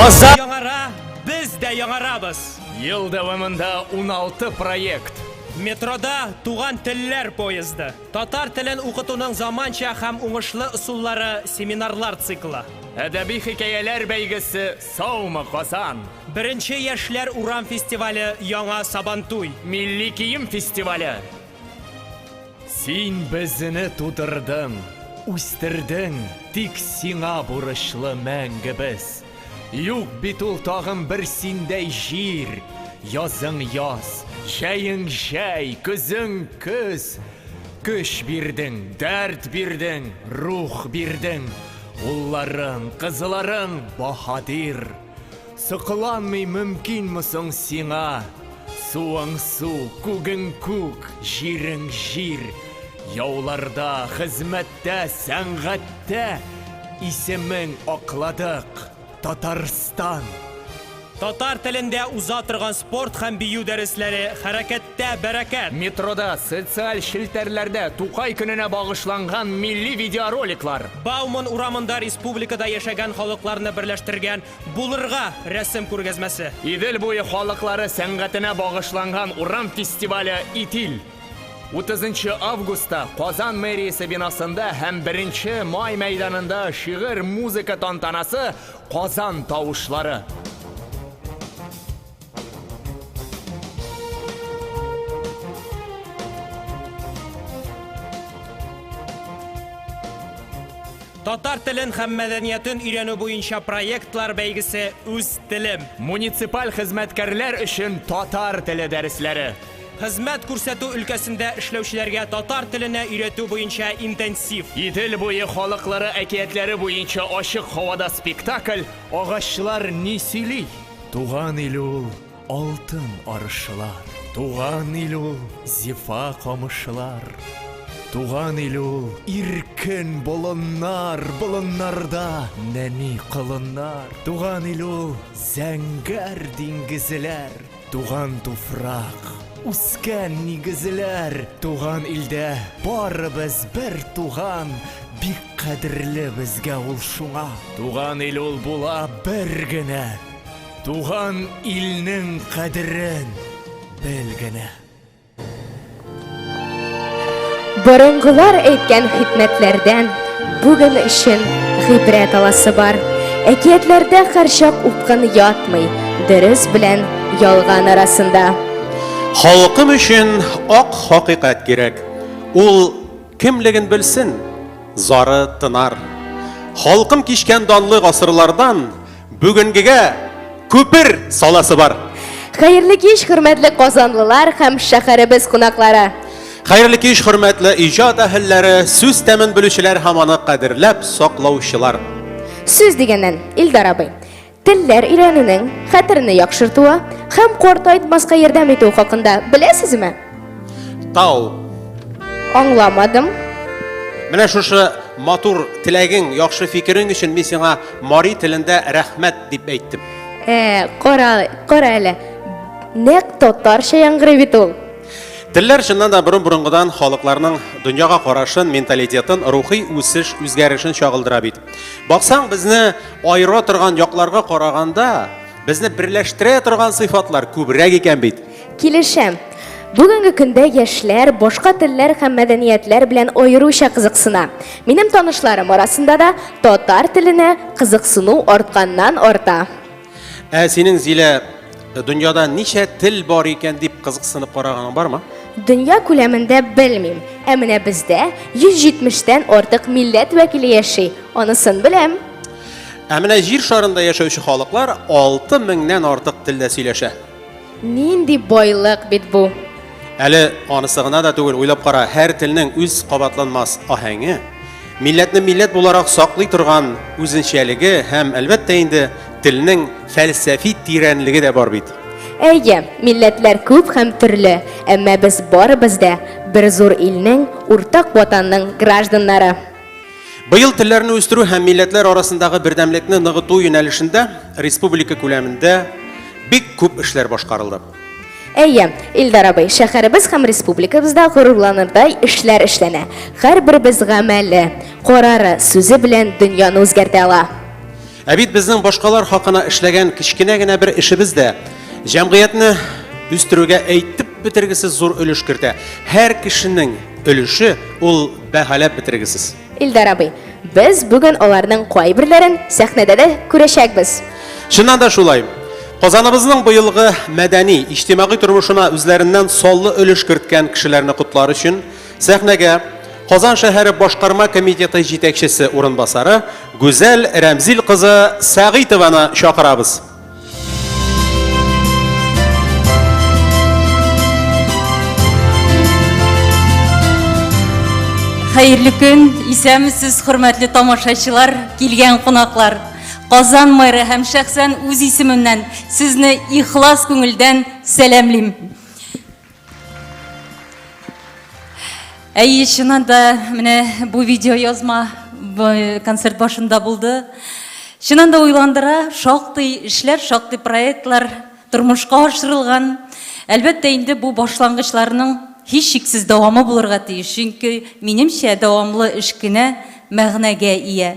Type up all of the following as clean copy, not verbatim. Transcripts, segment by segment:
Казан яңара, без дә яңарабыз. Ел дәвамында 16 проект. Метрода туган телләр поезды. Татар телен укытуның заманча һәм уңышлы ысуллары семинарлар циклы. Әдәби хикәяләр бәйгесе Саумы, Казан! Беренче яшьләр урам фестивале Яңа Сабантуй. Милли кием фестивале. Син безне тудырдың, үстердең, тик сиңа бурычлы мәңге без. Юк бит ул тагын бер синдәй җир. Язың яз, җәең җәй, көзең көз. Көч бирдең, дәрт бирдең, рух бирдең. Улларың, кызларың баһадир. Сокланмый мөмкинме соң сиңа? Суың су, күгең күк, җирең җир. Яуларда, хезмәттә, сәнгатьтә исемең акладык, Татарстан! Татар телендә уза торган спорт һәм бию дәресләре Хәрәкәттә бәрәкәт! Метрода, социаль челтәрләрдә Тукай көненә багышланган милли видеороликлар. Бауман урамында республикада яшәгән халыкларны берләштергән Булырга рәсем күргәзмәсе. Идел буе халыклары сәнгатенә багышланган урам фестивале Итил. 30 нчы августта Казан мэриясе бинасында һәм 1 май мәйданында шигырь музыка тантанасы Казан тавышлары. Татар телен һәм мәдәниятен өйрәнү буенча проектлар бәйгесе Үз телем. Муниципаль хезмәткәрләр өчен татар теле дәресләре. Хезмәт күрсәтү өлкәсендә эшләүчеләргә татар теленә өйрәтү буенча интенсив. Идел буе халыклары әкиятләре буенча ачык һавада спектакль Агачлар ни сөйли? Туган ил ул алтын арышлар, Туган ил ул зифа камышлар. Туган ил ул иркен болыннар, Болыннарда нәни колыннар. Туган ил ул зәңгәр диңгезләр, Туган туфрак, үскән нигезләр. Туган илдә барыбыз бер туган, Бик кадерле безгә ул шуңа. Туган ил ул була бер генә. Туган илнең кадерен бел генә. Борынгылар әйткән хикмәтләрдән бүген өчен гыйбрәт аласы бар. Әкиятләрдә һәрчак упкын ятмый, дөрес белән ялган арасында. Халкым өчен ак хакыйкать кирәк. Ул кемлеген белсен, зары тынар. Халкым кичкән данлы гасырлардан Бүгенгегә күпер саласы бар. Хәерле кич, хөрмәтле казанлылар һәм шәһәребез кунаклары. Хәерле кич, хөрмәтле иҗат әһелләре, сүз тәмен белүчеләр һәм аны кадерләп саклаучылар. Сүз дигәннән, Илдар абый, телләр өйрәнүнең хәтерне яхшыртуы һәм картайтмаска ярдәм итүе хакында беләсезме? Тау. Аңламадым. Менә шушы матур теләгең, яхшы фикерең өчен мин сиңа мари телендә рәхмәт дип әйттем. Ә, кара, кара әле. Нәкъ татарча яңгырый бит ул. Телләр чыннан да борын-борынгыдан халыкларның дөньяга карашын, менталитетын, рухи үсеш, үзгәрешен чагылдыра бит. Баксаң, безне аера торган якларга караганда, безне берләштерә торган сыйфатлар күбрәк икән бит. Килешәм. Бүгенге көндә яшьләр башка телләр һәм мәдәниятләр белән аеруча кызыксына. Минем танышларым арасында да татар теленә кызыксыну артканнан арта. Ә синең, Зилә, дөньяда ничә тел бар икән дип кызыксынып караганың бармы? Дөнья күләмендә белмим, ә менә бездә 170 тән артык милләт вәкиле яши, анысын беләм. Ә менә җир шарында яшәүче халыклар 6 меңнән артык телдә сөйләшә. Нинди байлык бит бу! Әле анысы гына да түгел, уйлап кара, һәр телнең үз кабатланмас аһәңе, милләтне милләт буларак саклый торган үзенчәлеге һәм, әлбәттә инде, телнең фәлсәфи тирәнлеге дә бар бит. Әйе, милләтләр күп һәм төрле, әмма без барыбыз да бер зур илнең, уртак Ватанның гражданнары. Быел телләрне үстерү һәм милләтләр арасындагы бердәмлекне ныгыту юнәлешендә республика күләмендә бик күп эшләр башкарылды. Әйе, Илдар абый, шәһәребез һәм республикабызда горурланырдай эшләр эшләнә. Һәрберебез гамәле, карары, сүзе белән дөньяны үзгәртә ала. Ә бит безнең башкалар хакына эшләгән кечкенә генә бер эшебез дә җәмгыятьне үстерүгә әйтеп бетергесез зур өлеш кертә. Һәр кешенең өлеше ул бәһаләп бетергесез. Илдар абый, без бүген аларның кайберләрен сәхнәдә дә күрәчәкбез. Чыннан да шулай. Казаныбызның быелгы мәдәни, иҗтимагый тормышына үзләреннән саллы өлеш керткән кешеләрне котлар өчен сәхнәгә Казан шәһәре башкарма комитеты җитәкчесе урынбасары Гүзәл Рәмзил кызы Сәгыйтованы чакырабыз. Хәерле көн, исәнмесез, хөрмәтле тамашачылар, килгән кунаклар. Казан мэры һәм шәхсән үз исемемнән сезне ихлас күңелдән сәламлим. Әйе, чыннан да, менә бу видео язма концерт башында булды. Чыннан да уйландыра, шактый эшләр, шактый проектлар тормышка ашырылган. Әлбәттә инде бу башлангычларның һичшиксез дәвамы булырга тиеш, чөнки минемчә дәвамлы эш кенә мәгънәгә ия.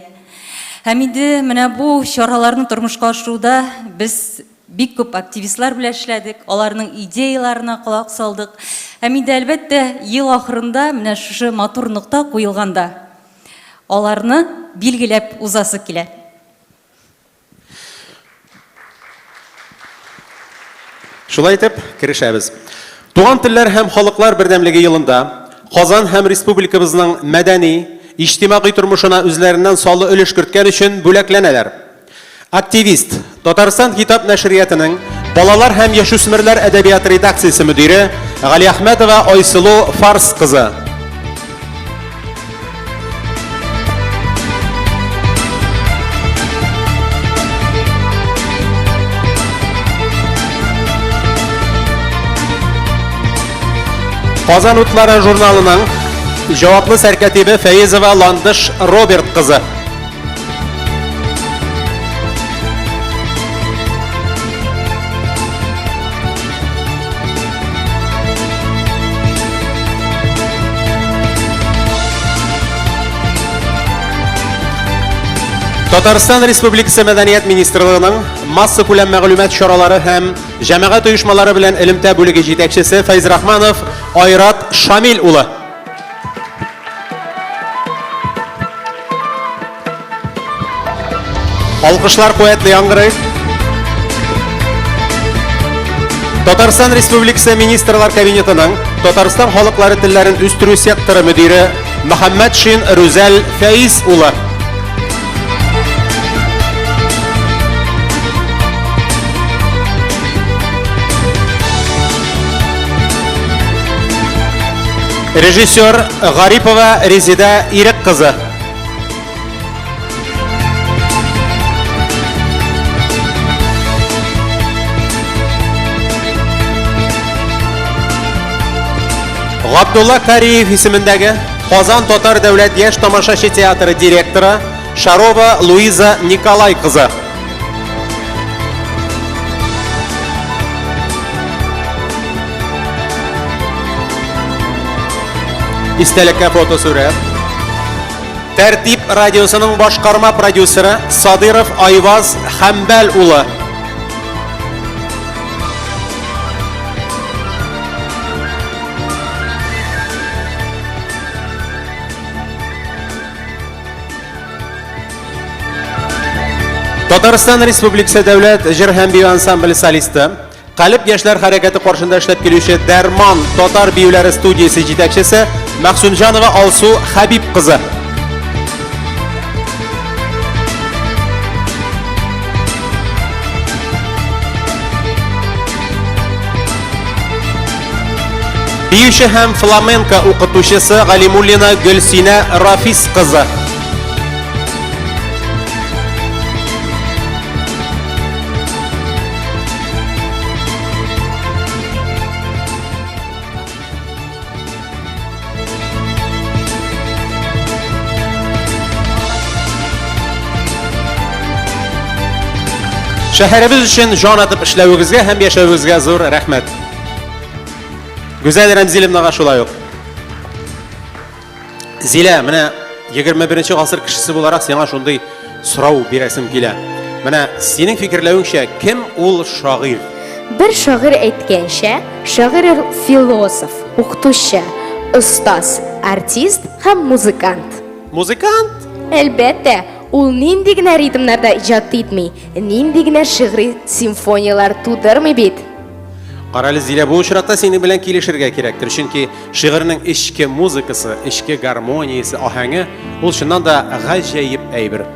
Һәм инде менә бу чараларны тормышка ашыруда без Бик күп активистлар белән эшләдек, аларның идеяләренә колак салдык. Һәм инде, әлбәттә, ел ахырында менә шушы матур нокта куелганда, аларны билгеләп узасы килә. Шулай итеп, керешәбез. Туган телләр һәм халыклар бердәмлеге елында Казан һәм республикабызның мәдәни, иҗтимагый тормышына үзләреннән саллы өлеш керткән өчен бүләкләнәләр. Активист, Татарстан китап нәшриятының балалар һәм яшүсмерләр әдәбияты редакциясе мөдире Галиәхмәтова Айсылу Фарс кызы. Казан утлары журналының җаваплы сәркәтибе Фәезова Ландыш Роберт кызы. Татарстан Республикасы Мәдәният министрлыгының массакүләм мәгълүмат чаралары һәм җәмәгать оешмалары белән элемтә бүлеге җитәкчесе Фәйзрахманов Айрат Шамил улы. Алкышлар куәтле яңгырый. Татарстан Республикасы Министрлар Кабинетының Татарстан халыклары телләрен үстерү секторы мөдире Мөхәммәтшин Рүзәл Фәиз улы. Режиссер Гарипова Резида Ирек кызы. Габдулла Кариев исемендәге Казан татар дәүләт яшь тамашачы театры директоры Шарова Луиза Николай кызы. Истәлеккә фотосурәт. Тәртип радиосының башкарма продюсеры Садыров Айваз Хәмбәл улы. Татарстан Республикасы дәүләт җыр һәм бию ансамбле солисты, Калеб яшьләр хәрәкәте каршында эшләп килүче Дәрман татар биюләре студиясе җитәкчесе Мәхсүмҗанова Алсу Хәбиб кызы. Биюче һәм фламенко укытучысы Галимуллина Гөлсинә Рафис кызы. Шәһәребез өчен җан атып эшләвегезгә һәм яшәвегезгә зур рәхмәт. Гүзәл Рәмзилевнага шулай ук. Зилә, менә 21 гасыр кешесе буларак сиңа шундый сорау бирәсем килә. Менә синең фикерләвеңчә, кем ул шагыйрь? Бер шагыйрь әйткәнчә, шагыйрь ул философ, укытучы, остаз, артист һәм музыкант. Музыкант? Әлбәттә, ул нинди генә ритмнарда иҗат итми, нинди генә шигъри симфонияләр тудырмый бит. Карале, Зилә, бу очракта синең белән килешергә кирәктер, чөнки шигырьнең эчке музыкасы, эчке гармониясе, аһәңе, ул чыннан да гаҗәеп әйбер.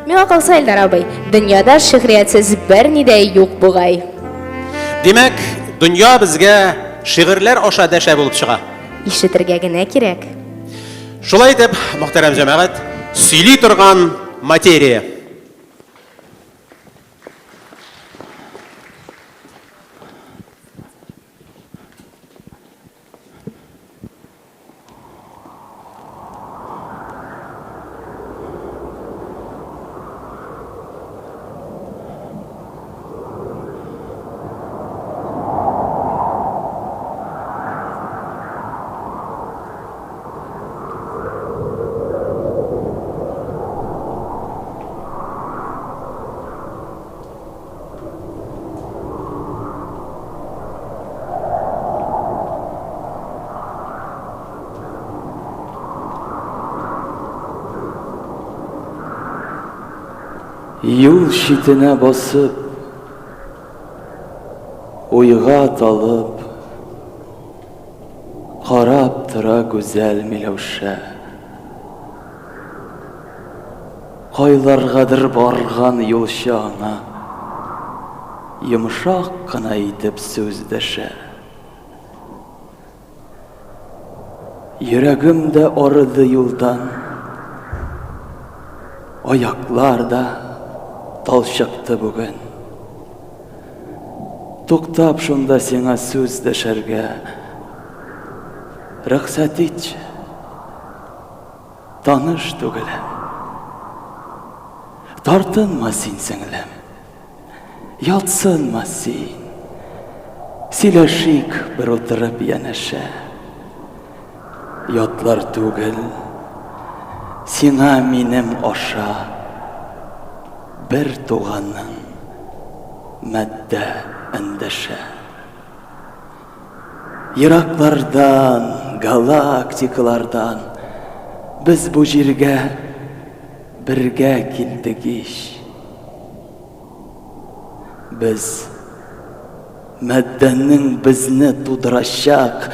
Миңа калса, Илдар абый, дөньяда шигъриятсез берни дә юк бугай. Димәк, дөнья безгә шигырьләр аша дәшә булып чыга. Ишетергә генә кирәк. Шулай итеп, мөхтәрәм җәмәгать, сөйли торган материя. Юл читенә басып, уйга талып, карап тора гүзәл Миләүшә. Кайларгадыр барган юлчы аңа йомшак кына итеп сүз дәшә. Йөрәгем дә арыды юлдан, Аяклар да талчыкты бүген. Туктап шунда сиңа сүз дәшәргә Рөхсәт итче. Таныш түгелем. Тартынма син, сеңлем. Ятсынма син. Сөйләшик бер утырып янәшә. Ятлар түгел, сиңа минем аша бер туганың матдә эндәшә. Ераклардан, галактикалардан без бу җиргә бергә килдек ич. Без матдәнең безне тудырачак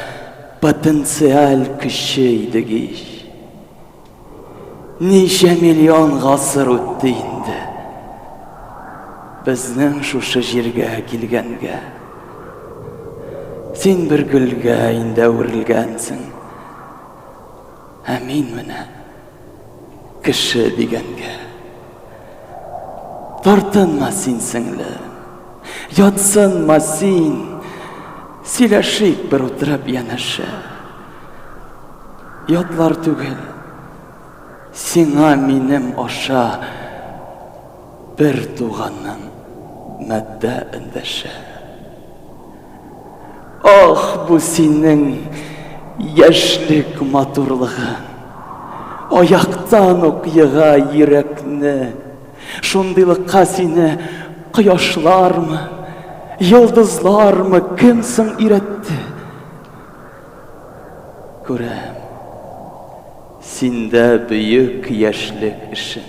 потенциаль көче идек ич. Ничә миллион гасыр үтте инде безнең шушы җиргә килгәнгә. Син бер гөлгә инде әверелгәнсең. Ә мин менә кеше дигәнгә. Тартынма син, сеңлем. Ятсынма син. Сөйләшик бер утырып янәшә. Ятлар түгел, сиңа минем аша бер туганың матдә эндәшә. Ах, бу синең яшьлек матурлыгың! Аяктан ук ега йөрәкне. Шундыйлыкка сине кояшлармы, йолдызлармы, кем соң өйрәтте? Күрәм, синдә бөек яшьлек эшен,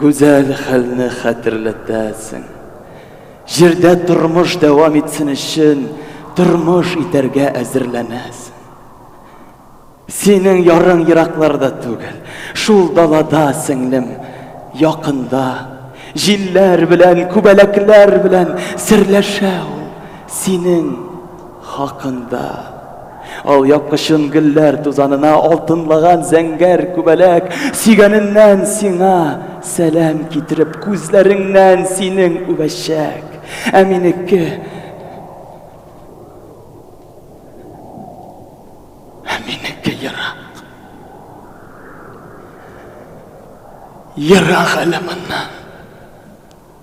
Гүзәл хәлне хәтерләтәсең. Җирдә тормыш дәвам итсен өчен, Тормыш итәргә әзерләнәсең. Синең ярың еракларда түгел, Шул далада, сеңлем, якында. Җилләр белән, күбәләкләр белән Серләшә ул синең хакында. Алъяпкычын гөлләр тузанына Алтынлаган зәңгәр күбәләк Сөйгәненнән сиңа сәлам китереп, Күзләреңнән синең үбәчәк. Ә минеке. Ә минеке ерак. Ерак әле моннан.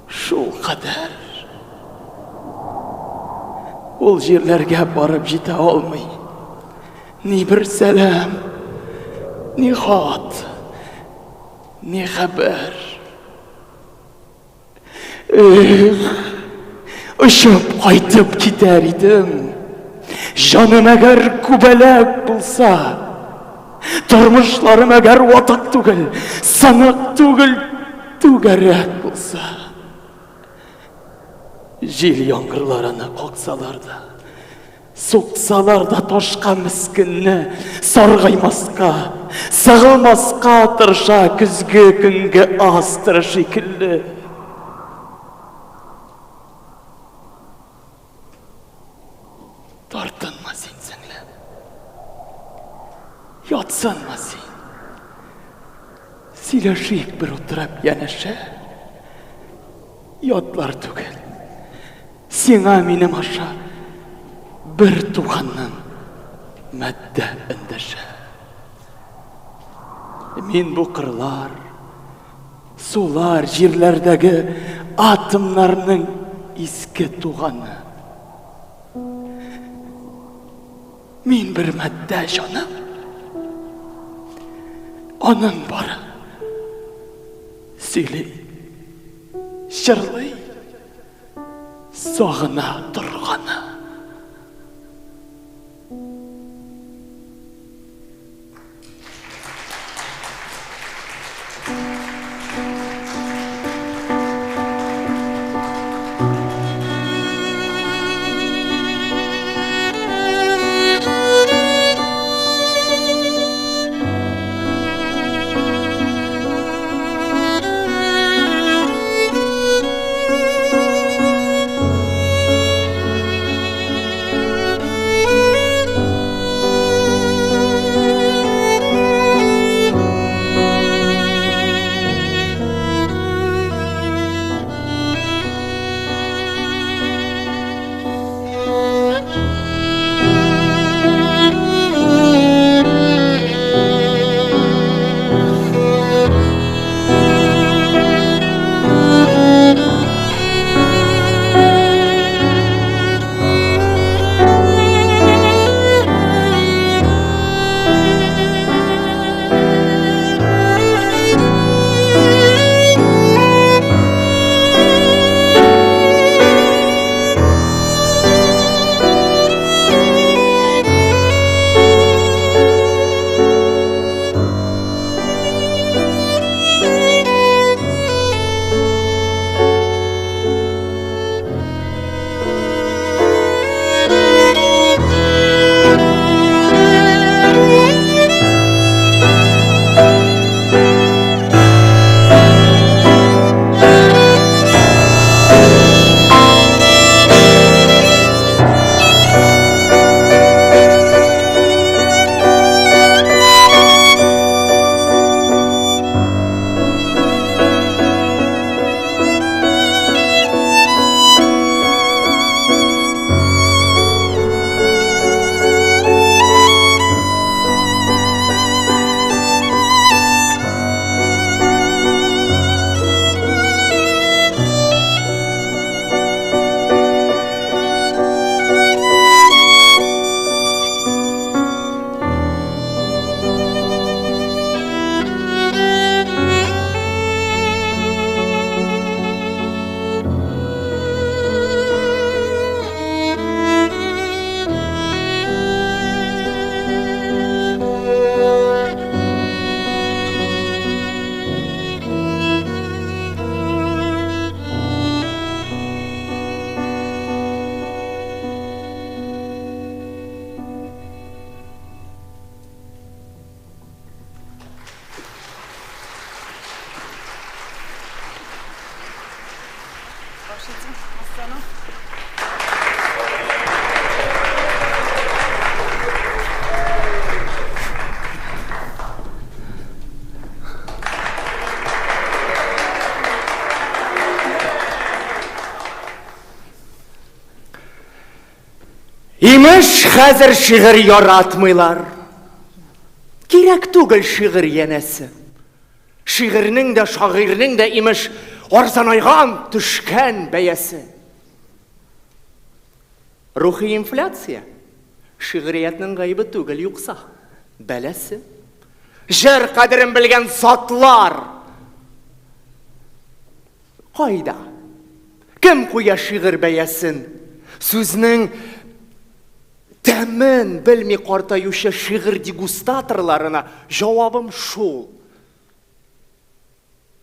Шул кадәр. Ул җирләргә барып җитә алмый. Ни бер сәлам, ни хат, ни хәбәр. Эх, очып кайтып китәр идем. Җаным әгәр күбәләк булса, тормышларым әгәр ватык түгел, сынык түгел, түгәрәк булса. Җил яңгырларына каксалар да, Суксалар да ташка мескенне саргаймаска, сыгылмаска тырыша көзге көнге астра шикелле. Тартынма син, сеңлем. Ятсынма син. Сөйләшик бер утырып янәшә. Ятлар түгел. Сиңа минем аша бер туганның матдә эндәшә. Мин бу кырлар, сулар, җирләрдәге атомнарның иске туганы. Мин бер матдә, җаным. Аның бары сөйли, җырлый. Сагына торганы. Имеш, хәзер шигырь яратмыйлар. Кирәк түгел шигырь янәсе. Шигырьнең дә, шагыйрьнең дә, имеш, арзанайган, төшкән бәясе. Рухи инфляция шигъриятнең гаебе түгел, юкса, бәласе. Җыр кадерен белгән затлар кайда? Кем куя шигырь бәясен? Сүзнең тәмен белми картаючы шигырь дегустаторларына җавабым шул.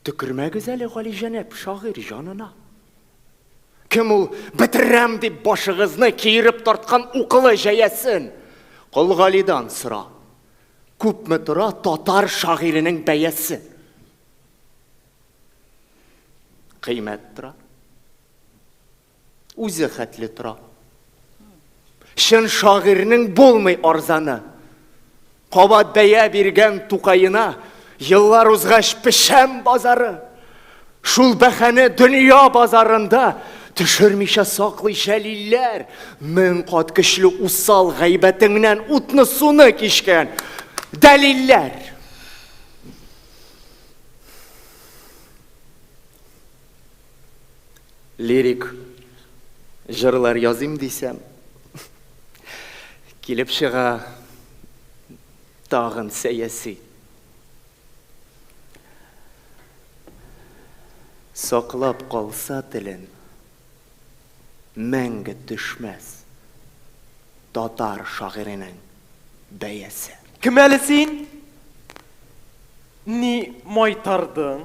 Төкермәгез әле галиҗәнәп шагыйрь җанына. Кем ул бетерәм дип башыгызны киереп тарткан укылы җәясен? Кол Галидан сора. Күпме тора татар шагыйренең бәясе? Кыйммәт тора. Үзе хәтле тора. Чын шагыйрьнең булмый арзаны. Кабат бәя биргән Тукаена еллар узгач печән базары. Шул бәһане дөнья базарында төшермичә саклый Җәлилләр. Мең кат көчле усал гайбәтеңнән утны-суны кичкән дәлилләр. Лирик җырлар языйм дисәм, килеп чыга тагын сәяси. Саклап калса телен, мәңге төшмәс татар шагыйренең бәясе. Кем әле син? Ни майтардың,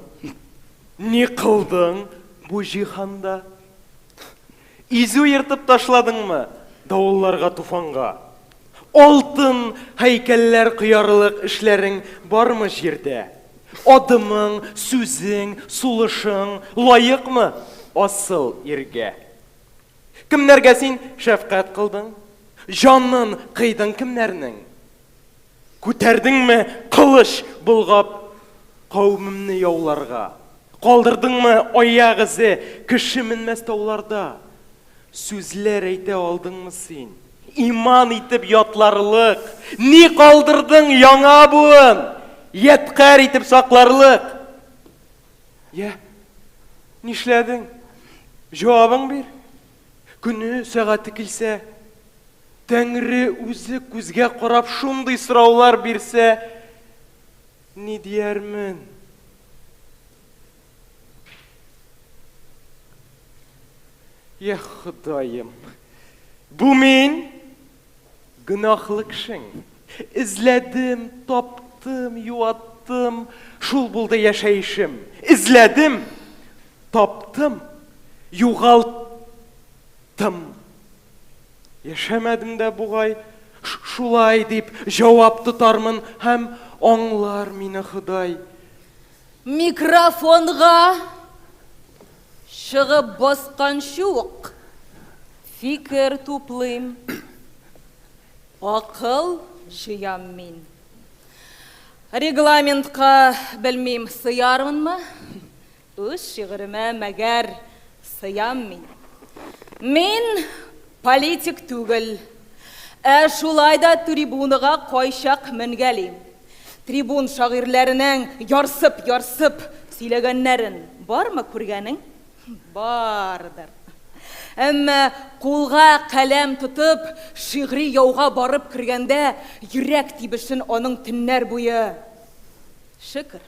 ни кылдың бу җиһанда? Изү ертып ташладыңмы давылларга, туфанга? Алтын һәйкәлләр коярлык эшләрең бармы җирдә? Адымың, сүзең, сулышың лаекмы асыл иргә? Кемнәргә син шәфкать кылдың? Җанын кыйдың кемнәрнең? Күтәрдеңме кылыч болгап кавемемне яуларга? Калдырдыңмы аяк эзе кеше менмәс тауларда? Сүзләр әйтә алдыңмы син, иман итеп ятларлык? Ни калдырдың яңа буын, ядкарь итеп сакларлык? Йә, нишләдең? Җавабың бир. Көне, сәгате килсә, Тәңре үзе күзгә карап шундый сораулар бирсә, ни диярмен? Йә Ходаем! Бу мин, гөнаһлы кешең. Эзләдем, таптым, юаттым, шул булды яшәешем. Эзләдем, таптым, югалттым. Яшәмәдем дә бугай, шулай дип җавап тотармын һәм аңлар мине Ходай. Микрофонга чыгып басканчы ук фикер туплыйм, акыл җыям мин. Регламентка, белмим, сыярмынмы? Үз шигыремә мәгәр сыям мин. Мин политик түгел, ә шулай да трибунага кайчак менгәлим. Трибун шагыйрьләренең ярсып-ярсып сөйләгәннәрен бармы күргәнең? Бардыр. Әмма кулга каләм тотып, шигъри яуга барып кергәндә, йөрәк тибешен аның төннәр буе. Шөкер,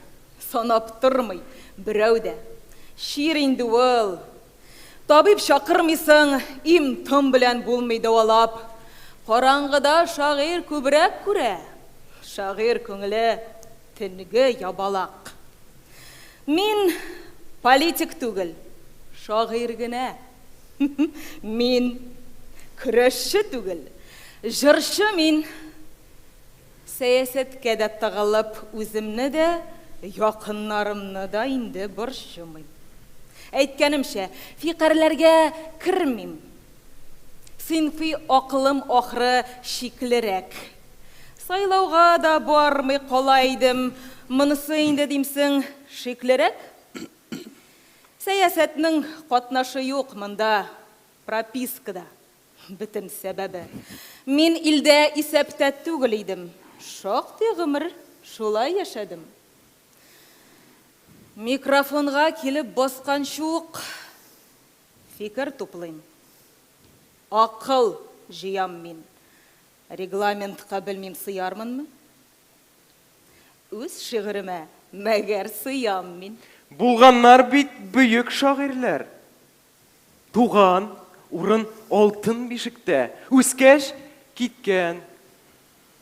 Санап тормый берәү дә. Чир инде ул. Табиб чакырмыйсың, им-том белән булмый дәвалап. Караңгыда шагыйрь күбрәк күрә. Шагыйрь күңеле төнге ябалак. Мин политик түгел, шагыйрь генә. Мин көрәшче түгел, җырчы мин. Сәясәткә дә тыгылып, үземне дә, якыннарымны да инде борчымыйм. Әйткәнемчә, фикерләргә кермим. Сыйнфый акылым ахры шиклерәк. Сайлауга да бармый кала идем, монысы инде, димсең, шиклерәк? Сәясәтнең катнашы юк монда, пропискада. Бөтен сәбәбе. Мин илдә исәптә түгел идем. Шактый гомер шулай яшәдем. Микрофонга килеп басканчы ук фикер туплыйм. Акыл җыям мин. Регламентка белмим сыярмынмы? Үз шигыремә мәгәр сыям мин. Булганнар бит бөек шагыйрьләр. Туган урын алтын бишектә, үскәч, киткән.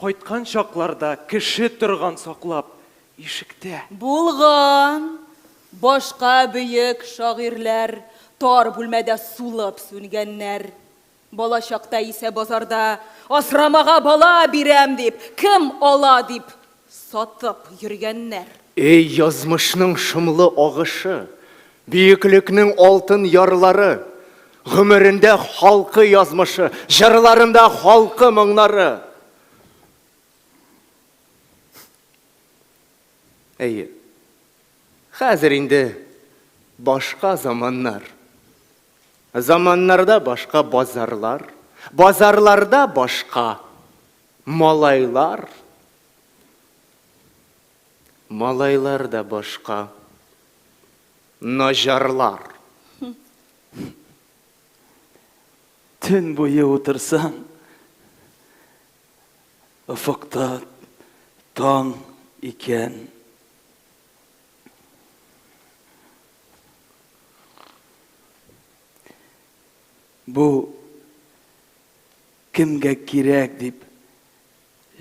Кайткан чакларда кеше торган саклап ишектә. Булган башка бөек шагыйрьләр тар бүлмәдә сулып сүнгәннәр. Балачакта исә базарда асрамага бала бирәм дип, кем ала дип сатып йөргәннәр. Эй, язмышның шомлы агышы, бөеклекнең алтын ярлары, гомерендә халкы язмышы, җырларында халкы моңнары! Әйе, хәзер инде башка заманнар. Заманнарда башка базарлар, базарларда башка малайлар. Малайлар да башка наҗарлар. Төн буе утырсаң, офыкта таң икән. Бу кемгә кирәк дип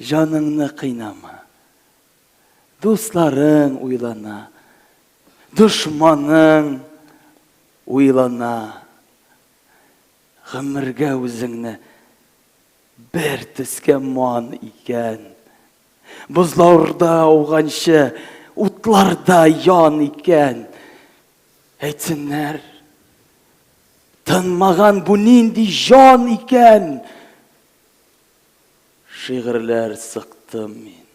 җаныңны кыйнама. Дусларың уйлана, дошманың уйлана. Гомергә үзеңне бер төскә ман икән. Бозлаурда ауганчы, утларда ян икән. Әйтсеннәр, тынмаган бу нинди җан икән? Шигырьләр сыктым мин.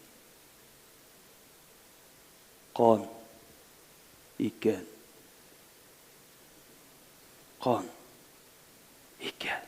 Кан икән. Кан икән.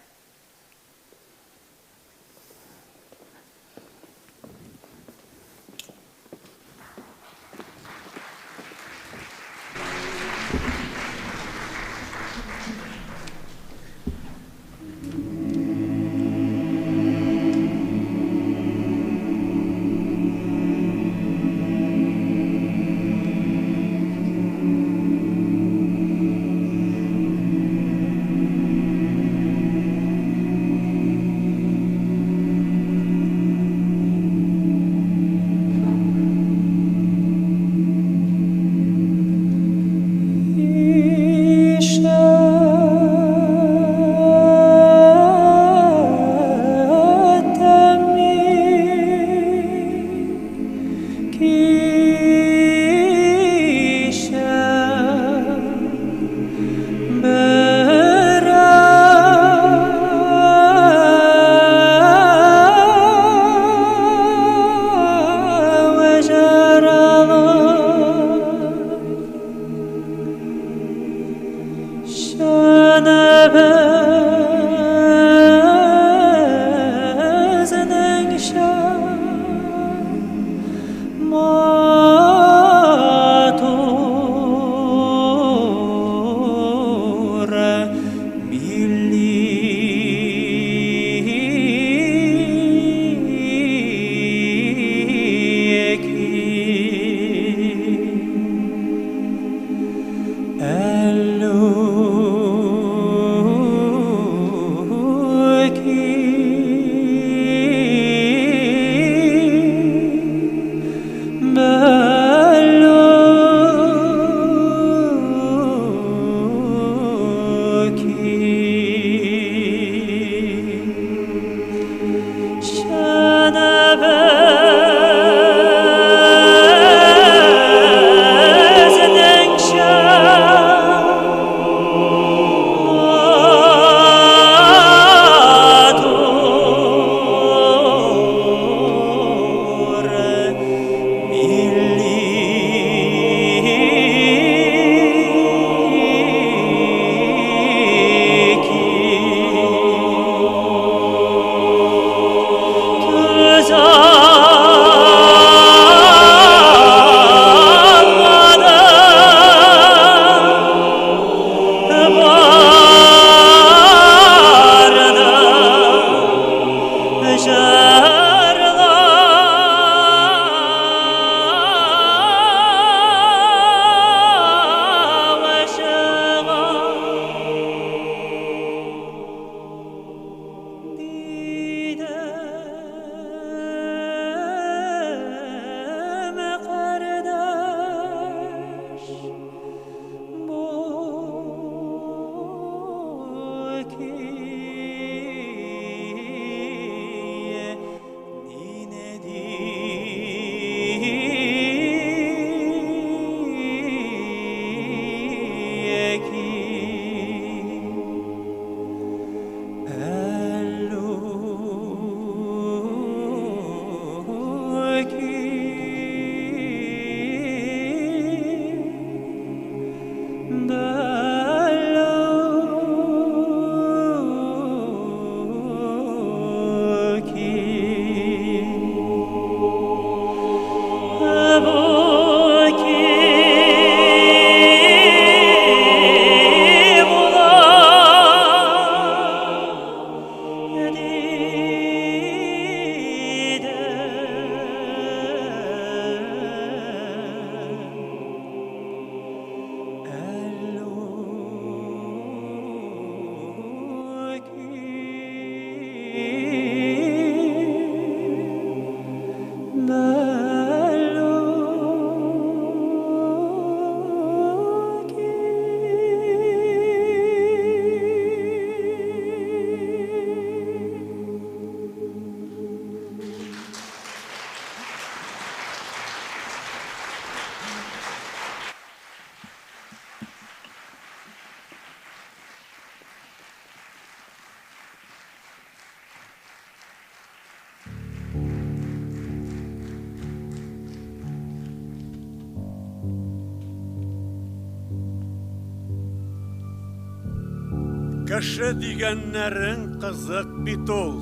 Кеше дигәннәрең кызык бит ул.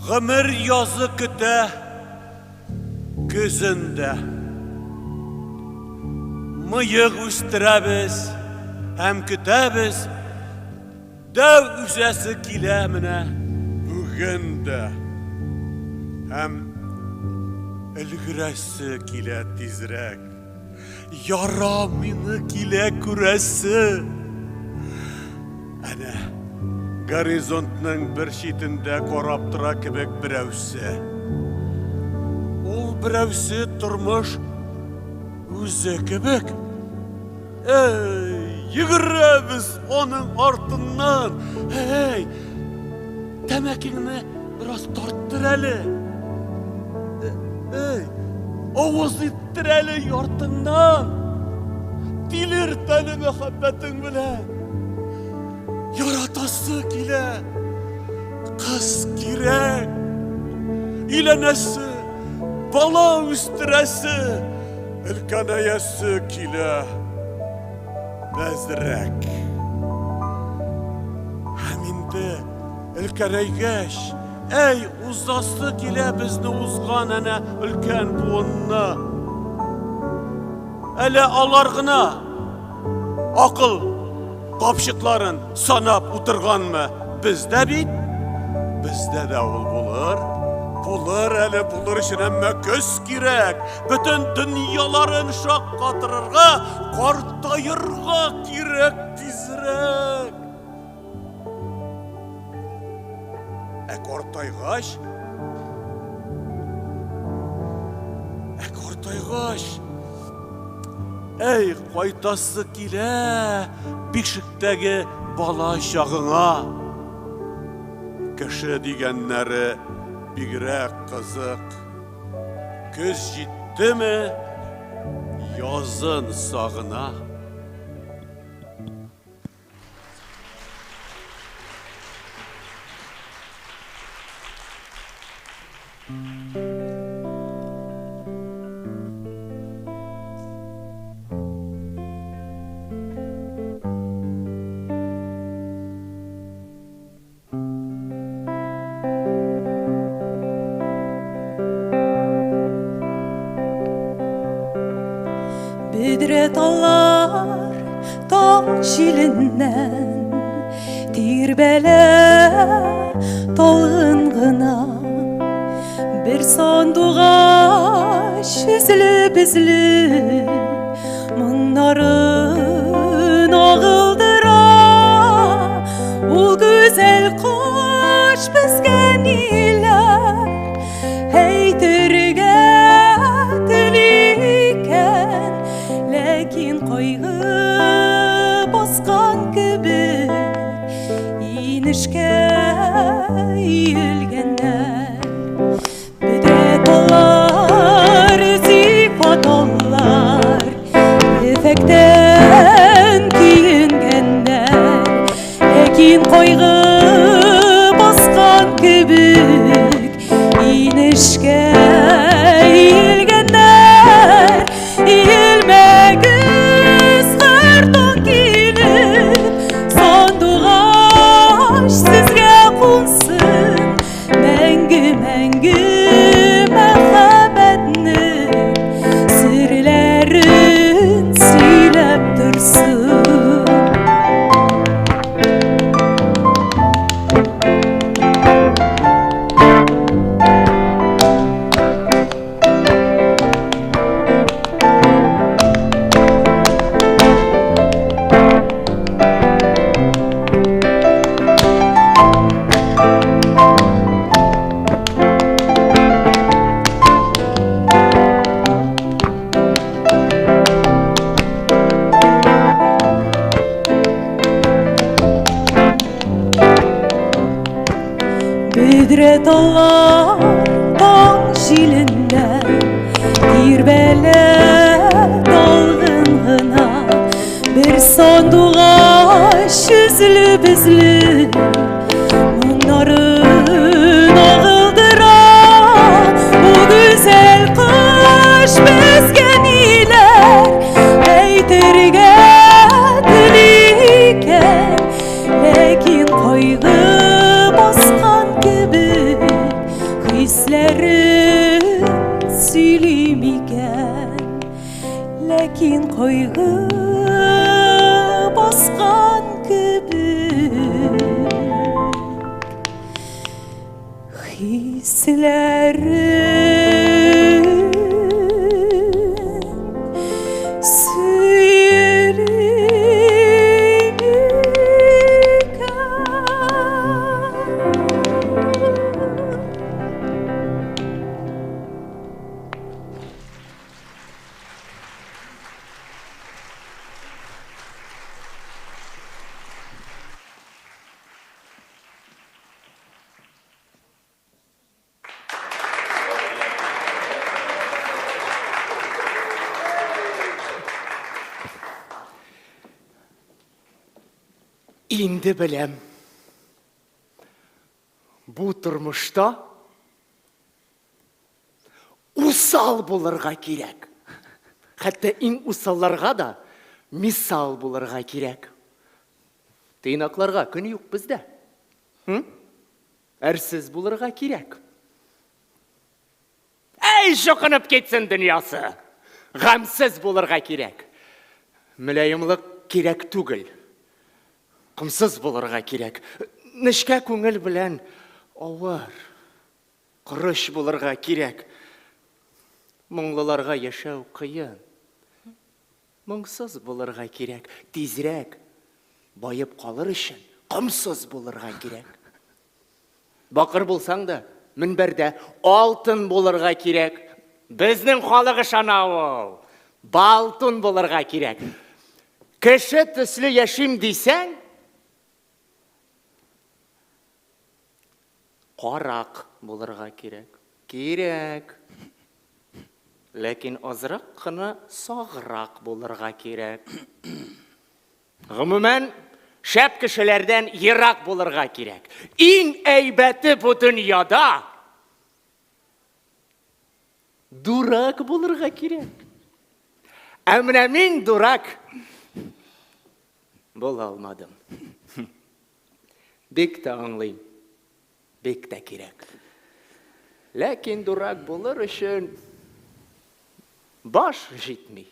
Гомер язы көтә, көзен дә. Мыек үстерәбез һәм көтәбез, дәү үсәсе килә менә бүген дә. Һәм өлгерәсе килә тизрәк. Ярамыйны килә күрәсе. Әнә, горизонтның бер читендә карап тора кебек берәүсе. Ул берәүсе тормыш үзе кебек. Әй, йөгерәбез аның артыннан. Әй, тәмәкеңне бераз тарттыр әле. Әй, авыз иттер әле яртыңнан. Тилерт әле мәхәббәтең белән. Яратасы килә. Кыз кирәк. Өйләнәсе, бала үстерәсе, өлкәнәясе килә. Әзрәк. Һәм инде өлкәнәйгәч, әй, узасы килә безне узган әнә өлкән буынны. Әле алар гына акыл капчыкларын санап утырганмы? Бездә бит, бездә дә ул булыр. Булыр әле, булыр өчен әмма көз кирәк. Бөтен дөньяларын шаккатырырга, картаерга кирәк тизрәк. Ә картайгач, ә картайгач, әй, кайтасы килә бишектәге бала чагыңа. Кеше дигәннәре бигрәк кызык. Көз җиттеме, язын сагына. Бөдрә таллар таң җиленнән тирбәлә талгын гына. Бер сандугач өзелеп-өзелеп моңнарын агылдыра. Ул гүзәл кош безгә ниләр әйтергә тели икән, ләкин кайгы баскан кебек инешкә иелгәннәр. Бөдрә таллар, зифа таллар, ефәк Чәчәктән көенгәннәр, ләкин кайгы баскан кебек инешкә иелгәннәр. Иелмәгез, һәр таң килеп, сандугач сезгә кунсын. Мәңге, мәңге мәхәббәтнең серләрен сөйләп торсын. Бөдрә таллар таң җилендә Тирбәлә талгын гына Бер сандугач өзле-бөзле Моңнарын агылдыра. Бу гүзәл кош безгә ниләр әйтергә тели икән? Ләкин кайгы баскан кебек хисләрен сөйли микән? Ләкин кайгы баскан кебек хисләрен сөйли микән? Инде беләм. Бу тормышта Усал булырга кирәк. Хәтта иң усалларга да мисал булырга кирәк. Тыйнакларга көн юк бездә. Әрсез булырга кирәк. Әй, чокынып китсен дөньясы! Гамьсез булырга кирәк. Мөлаемлык кирәк түгел. Комсыз булырга кирәк. Нечкә күңел белән авыр. Корыч булырга кирәк. Моңлыларга яшәү кыен. Моңсыз булырга кирәк. Тизрәк баеп калыр өчен комсыз булырга кирәк. Бакыр булсаң да, мөнбәрдә алтын булырга кирәк. Безнең халык ышана ул. Балтун булырга кирәк. Кеше төсле яшим дисәң, Карак булырга кирәк. Кирәк. Ләкин азрак кына саграк булырга кирәк. Гомумән, шәп кешеләрдән ерак булырга кирәк. Иң әйбәте бу дөньяда дурак булырга кирәк. Ә менә мин дурак була алмадым. Бик тә аңлыйм, бик тә кирәк. Ләкин дурак булыр өчен баш җитми,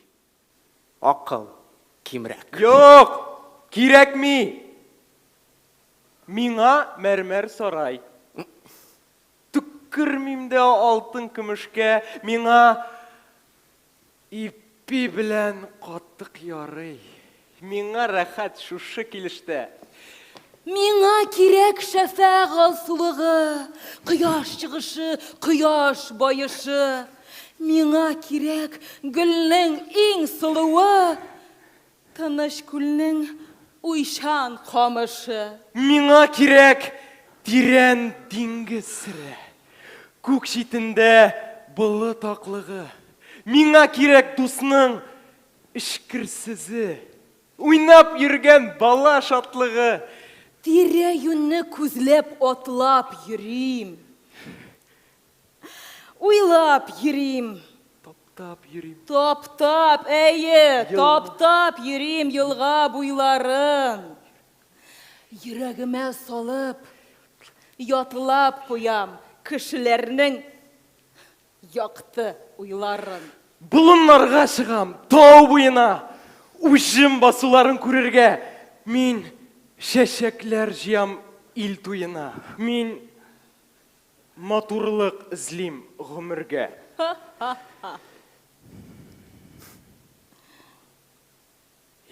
акыл кимрәк. Юк, кирәкми! Миңа мәрмәр сарай. Төкермим дә алтын-көмешкә, миңа Ипи белән катык ярый. Миңа рәхәт шушы килештә. Миңа кирәк шәфәгъ алсулыгы, кояш чыгышы, кояш баешы. Миңа кирәк гөлнең иң сылуы, тыныч күлнең уйчан камышы. Миңа кирәк тирән диңгез сере, күк читендә болыт аклыгы. Миңа кирәк дусның эчкерсезе. Уйнап йөргән бала шатлыгы. Тирә-юньне күзләп атлап йөрим. Уйлап йөрим. Таптап йөрим. Таптап, әйе, таптап йөрим елга буйларын. Йөрәгемә салып, ятлап куям кешеләрнең якты уйларын. Болыннарга чыгам, тау буена, уҗым басуларын күрергә. Мин чәчәкләр җыям ил туена. Мин матурлык эзлим гомергә.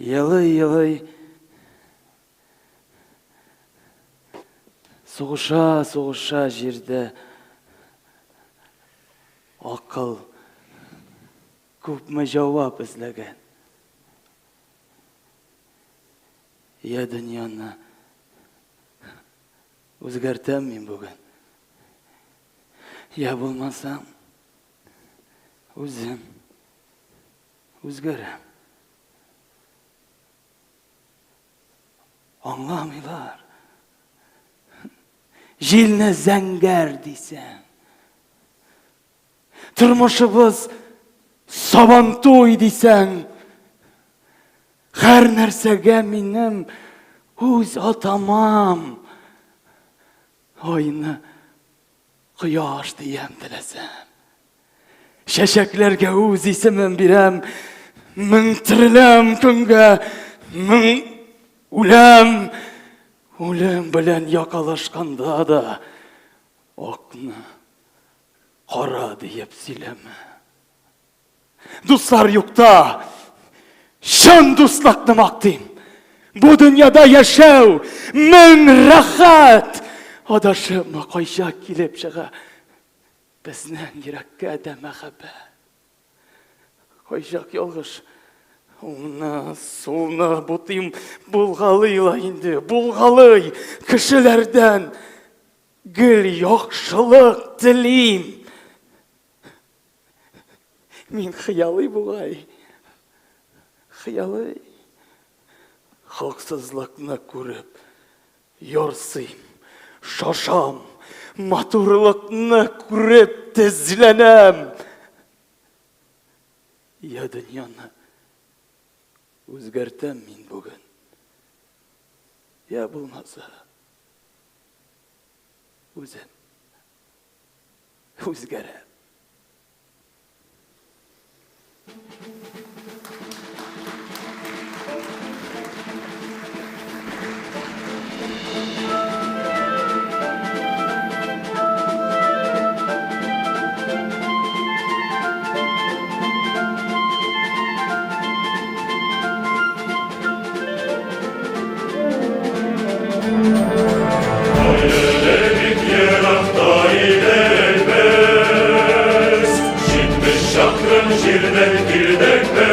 Елый-елый, сугыша-сугыша җирдә акыл күпме җавап эзләгән. Я дөньяны үзгәртәм мин бүген. Я булмасам, үзем үзгәрәм. Аңламыйлар. Җилне зәңгәр дисәң. Тормышыбыз сабантуй дисәң. Һәр нәрсәгә минем үз атамам. Айны кояш диям теләсәм. Чәчәкләргә үз исемем бирәм. Мең тереләм көнгә, мең үләм. Үлем белән якалашканда да акны кара диеп сөйләмә. Дуслар юкта чын дуслыкны мактыйм. Бу дөньяда яшәү мең рәхәт. Адашыпмы кайчак килеп чыга безнең йөрәккә дә мәхәббәт. Кайчак ялгыш уңны, сулны бутыйм, булгалый ла инде, булгалый. Кешеләрдән гел яхшылык телим. Мин хыялый бугай. Хыялый. Хаксызлыкны күреп, ярсыйм, шашам, матурлыкны күреп тезләнәм. Я дөньяны үзгәртәм мин бүген. Я булмаса, үзем үзгәрәм. Җирдән килдек без.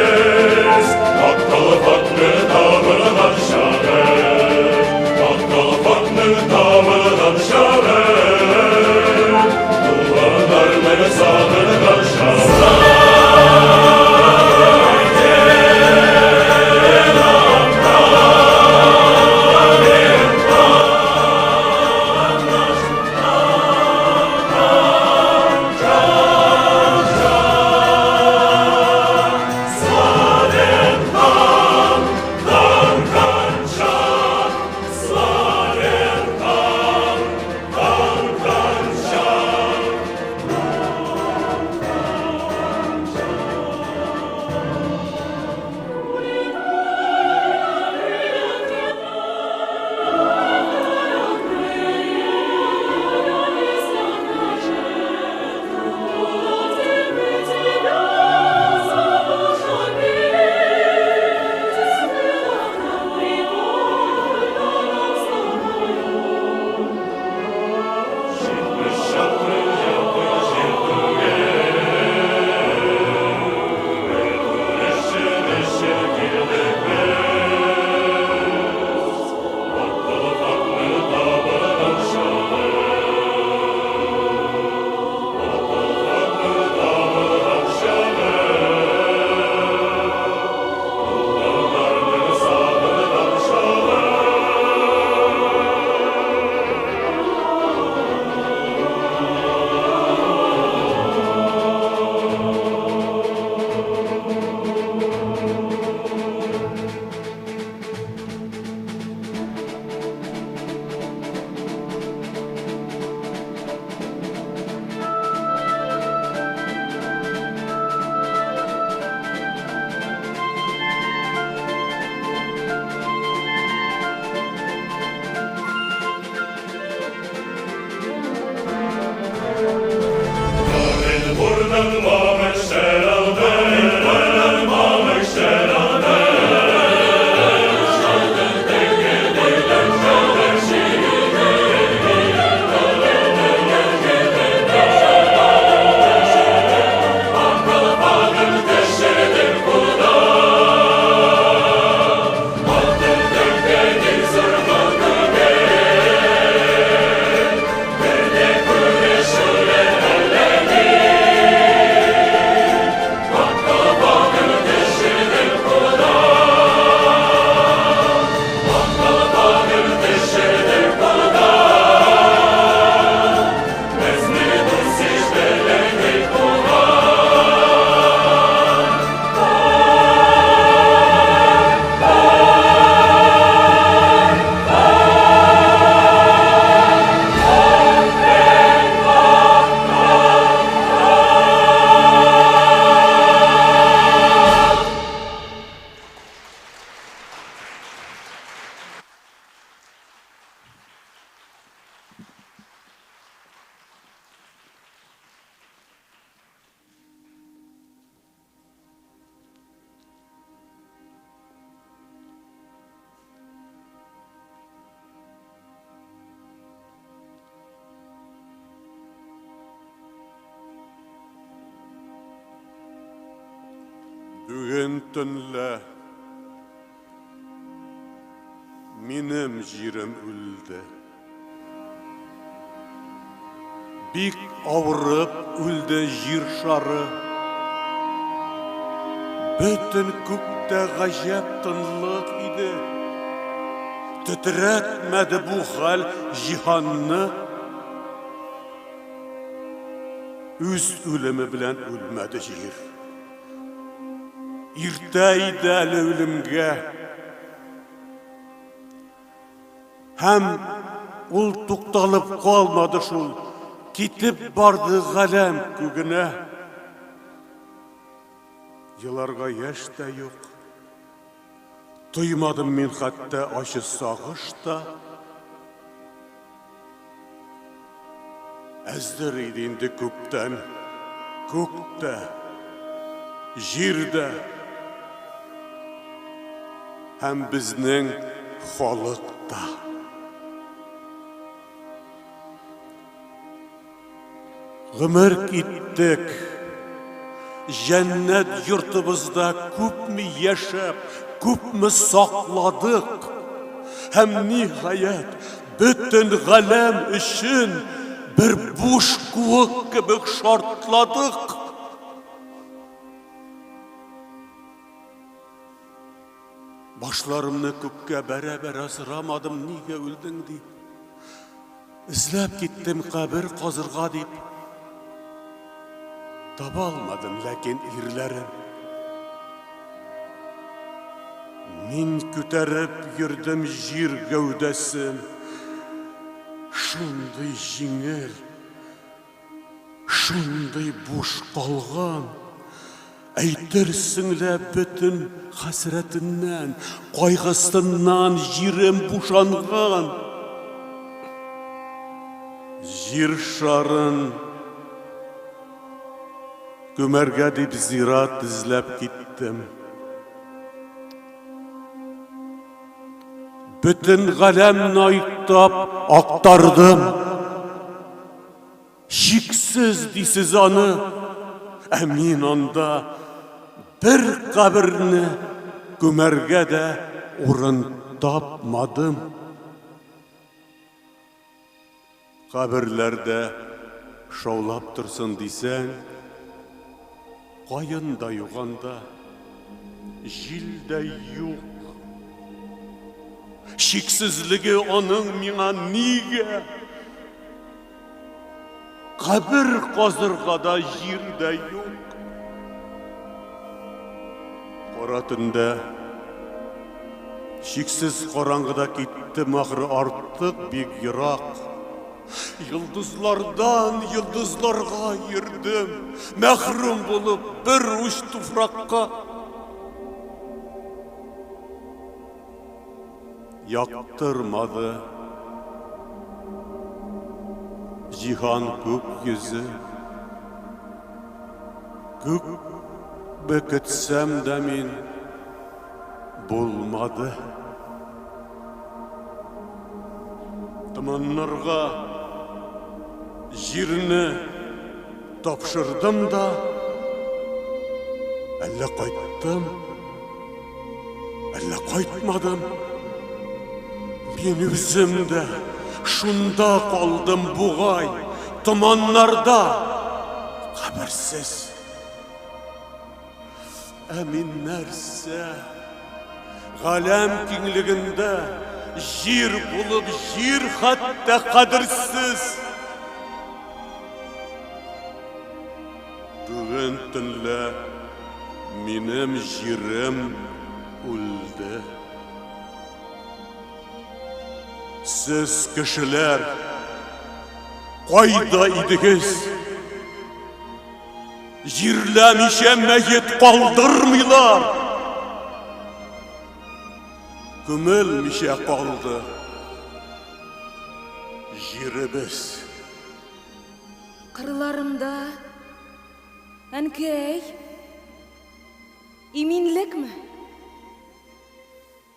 Бүген төнлә минем җирем үлде. Бик авырып үлде җир шары. Бөтен күктә гаҗәп тынлык иде. Тетрәтмәде бу хәл җиһанны. Үз үлеме белән үлмәде җир. Иртә иде әле үлемгә. Һәм ул тукталып калмады шул, китеп барды галәм күгенә. Еларга яшь тә юк. Тоймадым мин хәтта ачы сагыш та. Әздер иде инде күптән күк тә, җир дә һәм безнең халык та. Гомер киттек. Җәннәт йортыбызда күпме яшәп, күпме сакладык. Һәм ниһаять, бөтен галәм өчен бер буш куык кебек шартладык. Башларымны күккә бәрә-бәрә сорамадым, нигә үлдең дип. Эзләп киттем кабер казырга дип. Таба алмадым ләкин ирләрен. Мин күтәреп йөрдем җир гәүдәсен. Шундый җиңел, Шундый буш калган, әйтерсең лә бөтен хәсрәтеннән, кайгысыннан җирем бушанган. Җир шарын күмәргә дип зират эзләп киттем. Бөтен галәмне айттап актардым. Чиксез дисез аны, ә мин анда бер каберне күмәргә дә урын тапмадым. Каберләрдә шаулап торсын дисәң, каен да юк анда, җил дә юк. Чиксезлеге аның миңа нигә? Кабер казырга да җир дә юк. Кара төндә чиксез караңгыда киттем ахры артык бик ерак. Йолдызлардан йолдызларга йөрдем, мәхрүм булып бер уч туфракка. Яктырмады җиһан күк йөзе. Күпме көтсәм дә мин булмады. Томаннарга җирне тапшырдым да, әллә кайттым, Әллә кайтмадым? Мин үзем дә шунда калдым бугай, томаннарда, каберсез. Ә мин нәрсә? Галәм киңлегендә җир булып җир хәтта кадерсез. Бүген төнлә минем җирем үлде. Сез, кешеләр, кайда идегез? Җирләмичә мәет калдырмыйлар. Күмелмичә калды җиребез. Кырларымда, әнкәй, иминлекме?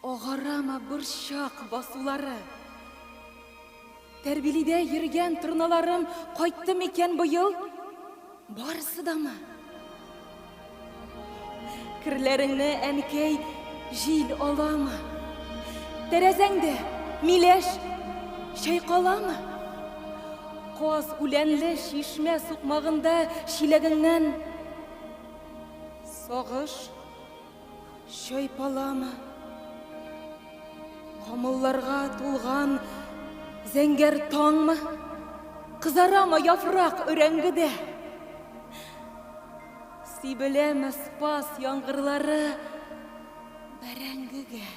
Агарамы борчак басулары? Тәрбилидә йөргән торналарым кайтты микән быел? Барысы дамы? Керләреңне, әнкәй, җил аламы? Тәрәзәңдә миләш чайкаламы? Каз үләнле чишмә сукмагында чиләгеңнән сагыш чайпаламы? Камылларга тулган зәңгәр таңмы? Кызарамы яфрак өрәңгедә? Сибеләме Спас яңгырлары бәрәңгегә?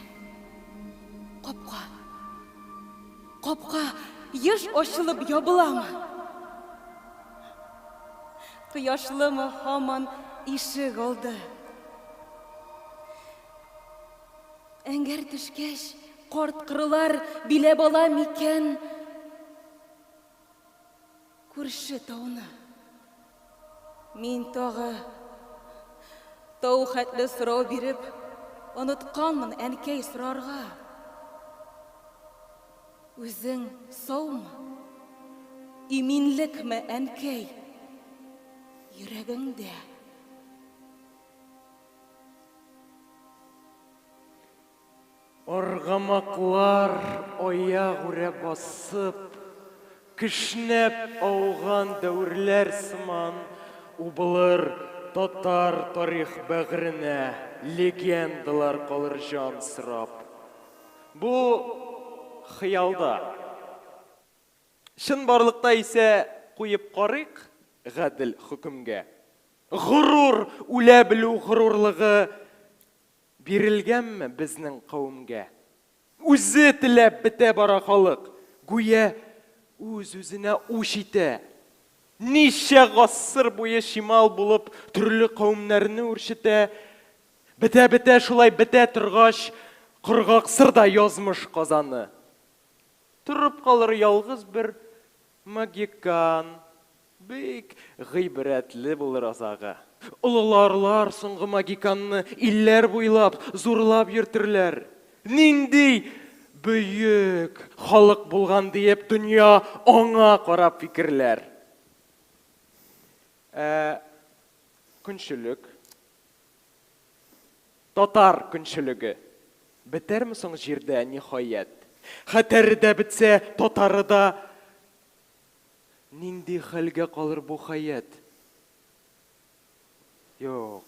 Капка, капка еш ачылып ябыламы? Кояшлымы һаман ишек алды? Әңгәр төшкәч, карт кырылар биләп ала микән күрше тауны? Мин тагы тау хәтле сорау биреп, онытканмын әнкәй сорарга. Үзең саумы? Иминлекме, әнкәй, йөрәгеңдә? Аргамаклар аягүрә басып, кешнәп ауган дәверләр сыман убылыр татар тарих бәгыренә легендалар калыр җан сорап. Бу хыялда. Чынбарлыкта исә куеп карыйк гадел хөкемгә. Горур үлә белү горурлыгы бирелгәнме безнең кавемгә? Үзе теләп бетә бара халык, гүя үз-үзенә үч итә. Ничә гасыр буе чимал булып төрле кавемнәрне үрчетә. Бетә-бетә шулай бетә торгач, коргаксыр да язмыш казаны. Торып калыр ялгыз бер магикан. Бик гыйбрәтле булыр азагы. Олыларлар соңгы магиканны илләр буйлап, зурлап йөртерләр. Нинди бөек халык булган диеп, дөнья аңа карап фикерләр. Ә көнчелек? Татар көнчелеге бетәрме соң җирдә, ниһаять? Хәтәре дә бетсә, татары да Нинди хәлгә калыр бу хәят? Юк.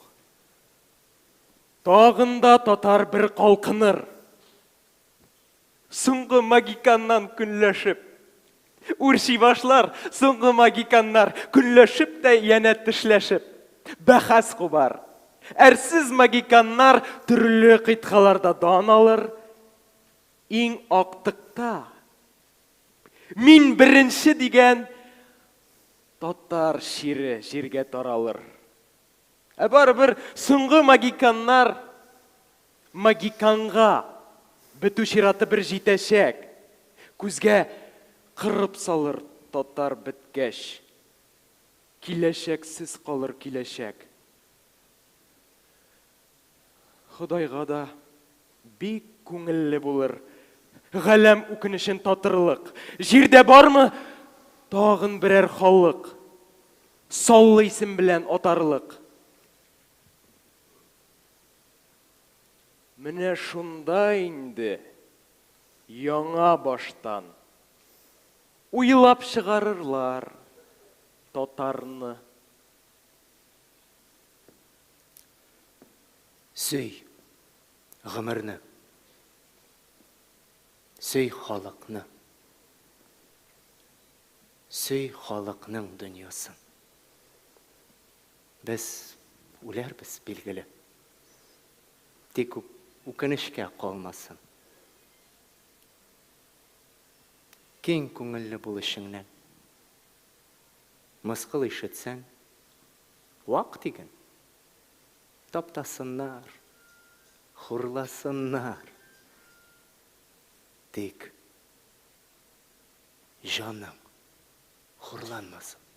Тагын да татар бер калкыныр. Соңгы магиканнан көнләшеп. Үрчи башлар соңгы магиканнар, көнләшеп тә янә тешләшеп. Бәхәс кубар. Әрсез магиканнар төрле кыйтгаларда дан алыр. Иң актыкта Мин беренче дигән татар чире җиргә таралыр. Ә барыбер соңгы магиканнар магиканга бетү чираты бер җитәчәк. Күзгә кырып салыр татар беткәч. Киләчәксез калыр киләчәк. Ходайга да бик күңелле булыр. Галәм үкенечен татырлык. Җирдә бармы тагын берәр халык, саллы исем белән атарлык? Менә шунда инде яңа баштан уйлап чыгарырлар татарны. Сөй гомерне. Сөй халыкны. Сөй халыкның дөньясын. Без үләрбез, билгеле. Тик үкенечкә калмасын. Киң күңелле бул эчеңнән. Мыскыл ишетсәң, вак диген. Таптасыннар, хурласыннар. Тик җаның хурланмасын.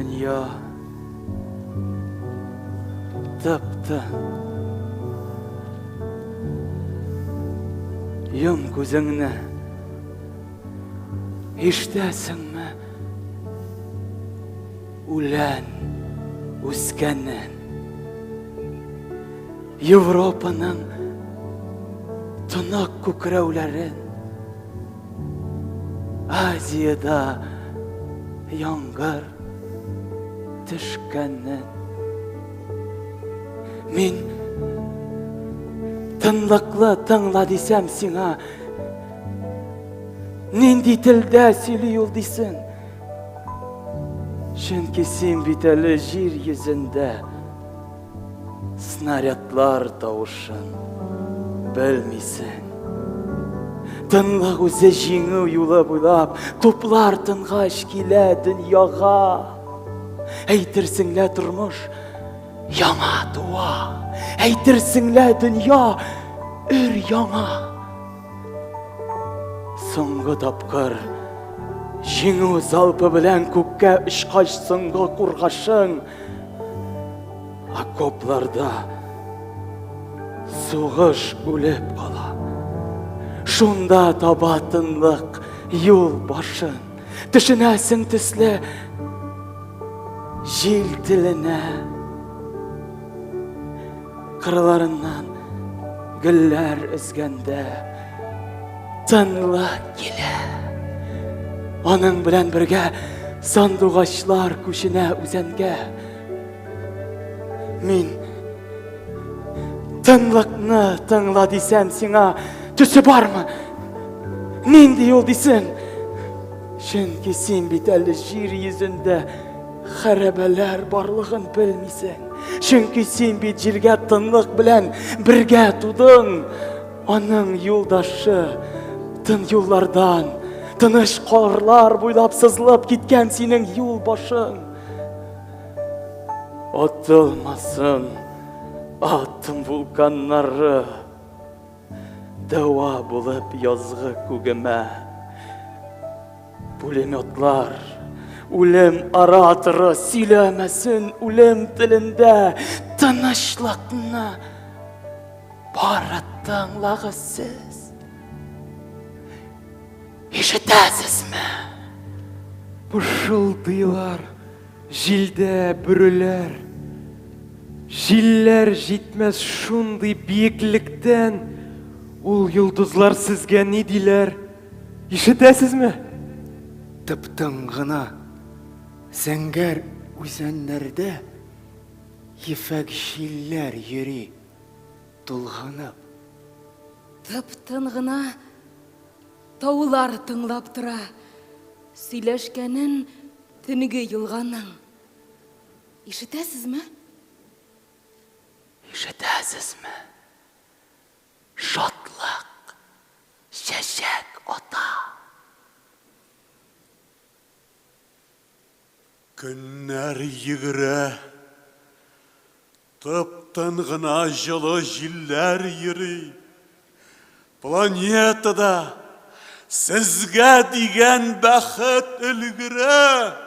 Дөнья тып-тын. Йом күзеңне. Ишетәсеңме? Үлән үскәнен. Европаның тонык күкрәүләрен. Азиядә яңгыр төшкәнен. Мин тынлыклы тыңла дисәм сиңа, нинди телдә сөйли ул дисең? Чөнки син бит әле җир йөзендә Снарядлар тавышын белмисең. Тынлык үзе җиңү юлы буйлап, туплар тынгач килә дөньяга. Әйтерсең лә тормыш яңа туа. Әйтерсең лә дөнья өр яңа. Соңгы тапкыр җиңү залпы белән күккә очкач соңгы кургашың Окопларда сугыш үлеп кала. Шунда таба тынлык юл башын. Төшенәсең төсле җил теленә. Кырларыннан гөлләр өзгәндә тынлык килә. Аның белән бергә сандугачлар күченә үзәнгә. Мин тынлыкны тыңла дисәм сиңа төсе бармы? Нинди юл дисең? Чөнки син бит әле җир йөзендә хәрабәләр барлыгын белмисең. Чөнки син бит җиргә тынлык белән бергә тудың. Аның юлдашы тын юллардан, тыныч карлар буйлап сызылып киткән синең юл башың. Атылмасын атом вулканнары. Дәва булып язгы күгемә. Пулеметлар, үлем ораторы сөйләмәсен үлем телендә тынычлыкны бары тыңлагыз сез. Ишетәсезме? Пышылдыйлар җилдә бөреләр. Җилләр җитмәс шундый биеклектән, ул йолдызлар сезгә ни диләр? Ишетәсезме? Тып-тын гына зәңгәр үзәннәрдә ефәк җилләр йөри тулганып. Тып-тын гына таулар тыңлап тора сөйләшкәнен төнге елганың. Ишетәсезме? Ишетәсезме? Шатлык чәчәк ата. Көннәр йөгерә, тып-тын гына җылы җилләр йөри. Планетада сезгә дигән бәхет өлгерә.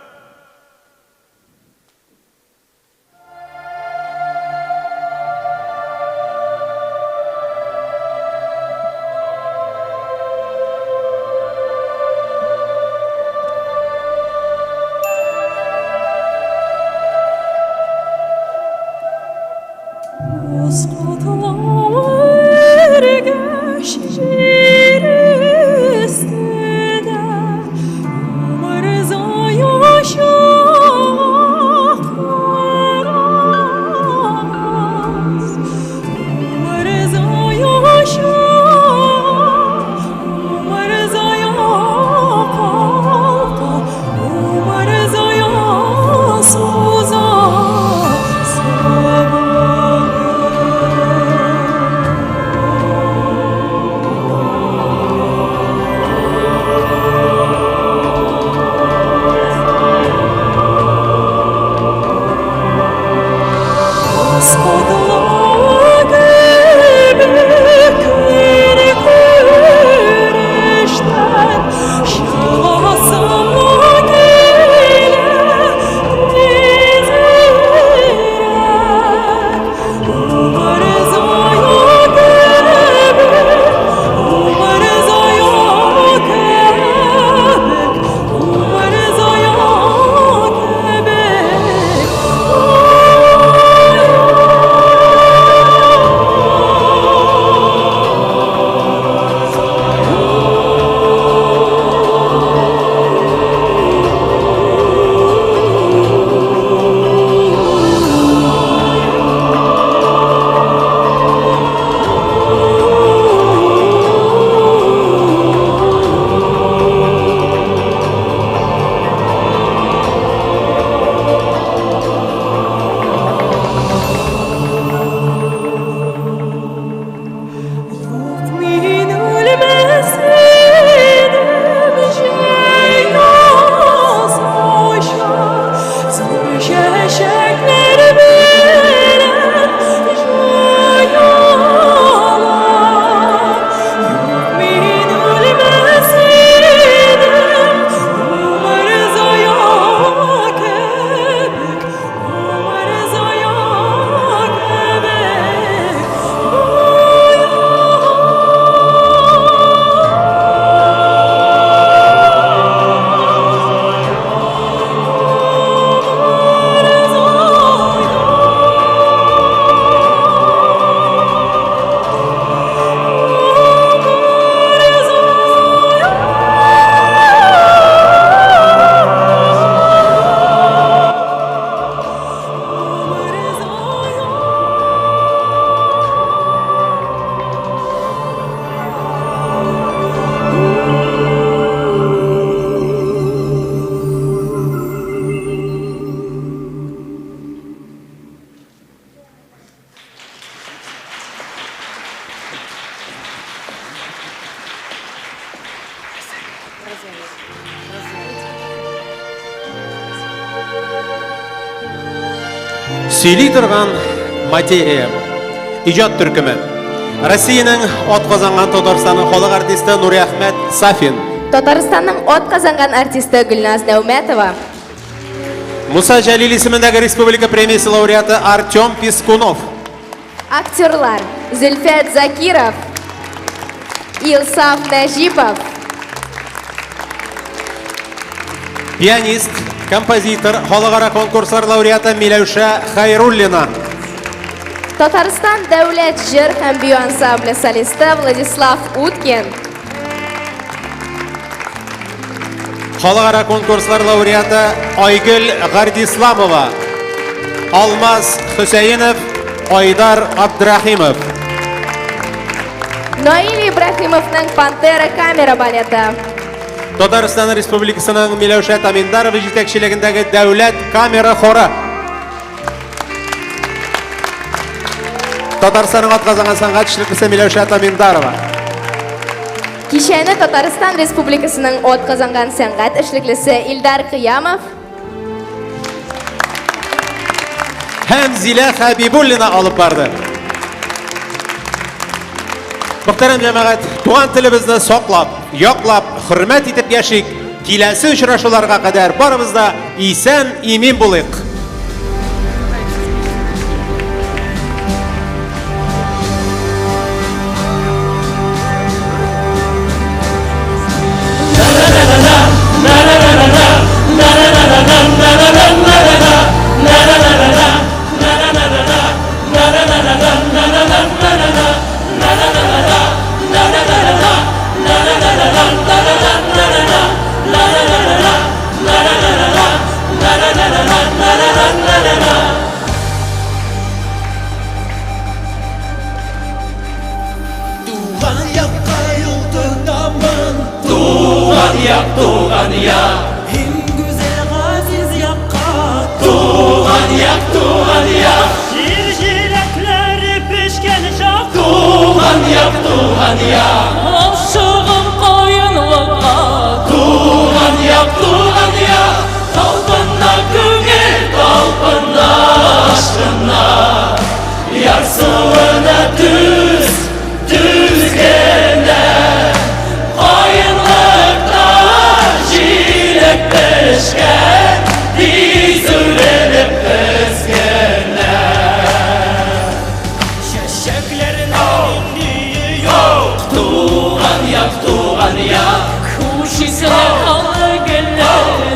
Сөйли торган материя. Иҗат төркеме. Россиянең ат казанган Татарстанның халык артисты Нуриәхмәт Сафин. Татарстанның ат казанган артисты Гөлназ Дәүмәтова. Муса Җәлил исемендәге республика премиясе лауреаты Артем Пискунов. Актерлар Зөлфәт Закиров, Илсаф Нәҗипов. Пианист, композитор, халыкара конкурслар лауреаты Миләүшә Хайруллина. Татарстан дәүләт җыр һәм бию ансамбле солисты Владислав Уткин. Халыкара конкурслар лауреаты Айгөл Гардисламова, Алмаз Хөсәенов, Айдар Абдрахимов. Наил Ибраһимовның Пантера камера балеты. Татарстан Республикасының Миләүшә Таминдарова җитәкчелегендәге дәүләт камера хоры. Татарстанның атказанган сәнгать эшлеклесе Миләүшә Таминдарова. Кичәне Татарстан Республикасының атказанган сәнгать эшлеклесе Илдар Кыямов һәм Зилә Хәбибуллина алып барды. Мөхтәрәм җәмәгать, туган телебезне саклап, яклап, хөрмәт итеп яшик. Киләсе очрашуларга кадәр барыбыз да исән, имин булыйк. Туган якка юл тотамын. Туган як, туган як. Иң гүзәл газиз якка. Туган як, туган як. Җир җиләкләре пешкән чак. Туган як, туган як. Ашыгым каенлыкка. Туган як, туган як. Талпына күңел, талпына ашкына. Ярсуына түз, түз генә. Каенлыкта җиләк пешкән, тиз үрелеп өскенә. Чәчәкләрнең иңдие юк. Туган як, туган як. Хуш исле аллы гөлле.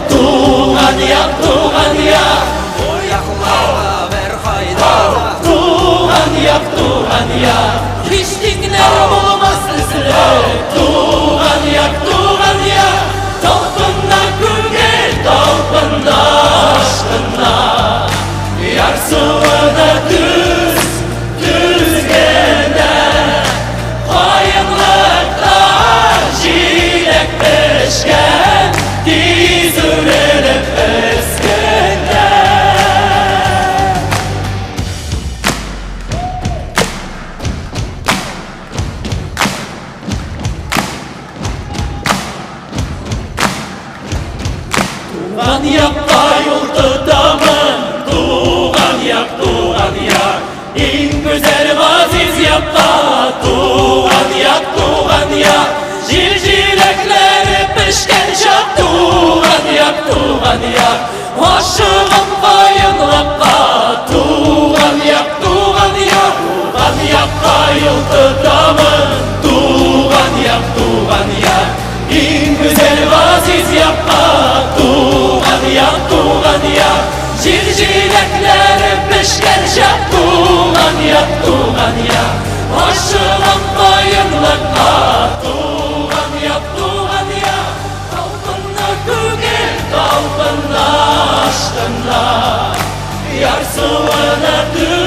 Туган як, туган як. Бу якларда бер кайда да. Туган як, туган як. Һич тиңнәр булмас өзелеп. Туган як, туган як. Талпына күңел, талпына ашкына. Ярсуына түз, түз генә. Каенлыкта җиләк пешкән, тиз үрелеп өскенә. Туган якка юл тотамын, туган як, туган як. Иң гүзәл газиз якка, туган як, туган як. Җир җиләкләре пешкән чак, туган як, туган як. Ашыгым каенлыкка, туган як, туган як. Туган якка юл тотамын, туган як, туган як. Иң гүзәл газиз якка, туган як, туган як. Җир җиләкләре пешкән чак, туган як, туган як. Ашыгым каенлыкка, туган як, туган як. Талпына күңел, талпына ашкына. Ярсуына түз.